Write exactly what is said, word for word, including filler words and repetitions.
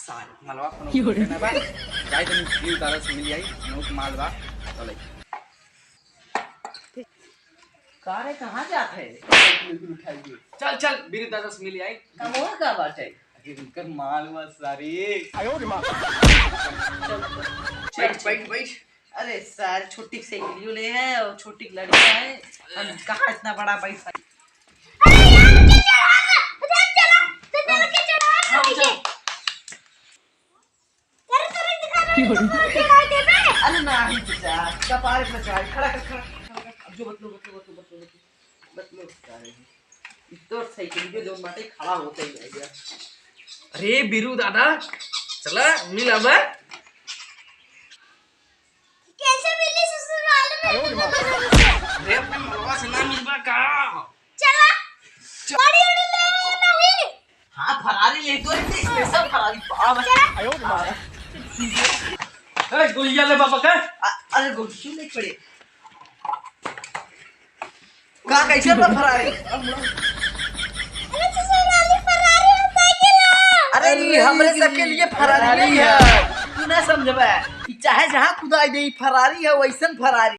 सारे मलवा कोनो की हो रे? ना बा। जाई तनी बिरु दादा से मिल आई, नोट माल बा। चले। का रे, कहाँ जात है? चल, चल, बिरु दादा से मिल आई। कमवा का बाटे? अरे, उनकर माल बा सारे। आयो रे माँ। चल, चल। बैठ, बैठ, बैठ। अरे सर, छोटी सी साइकिलियो ले है और छोटी लड़िया है, हम कहाँ इतना बड़ा बैठ पाए? अरे यार, मुझे चढ़ा ना, उधर चला, तो चढ़ के चढ़ा ना मुझे। अरे, तो नहीं दिखा रहा, तो चढ़ा दे बे। अरे नहीं चाचा, कपार पे चढ़ा, खड़ा कर, खड़ा कर, खड़ा कर। अब जो बतलो, बतलो, बतलो, बतलो, बतलो। बतलो, बतलो। तो साइकिल पे जो बाटे खड़ा होते ही रह गया। अरे बीरू दादा, चला मिल अब। कैसे मिली ससुराल में? अरे अपने मलवा से ना मिलबा का? चला। गाड़ी उड़ी ले नहीं। हाँ, फरारी ले तो, इतने स्पेशल फरारी पाव है। चला। ए, गोलिया ले बाबा का। अ-, अरे गोली क्यों नहीं पड़े? का कैसे बा फरारी? अरे ससुराली फरारी है, साइकिल है। अरे, ई हमरे सबके लिए फरारी है। तू ना समझबे कि चाहे जहाँ कुदाई दे, ई फरारी है, वैसन फरारी।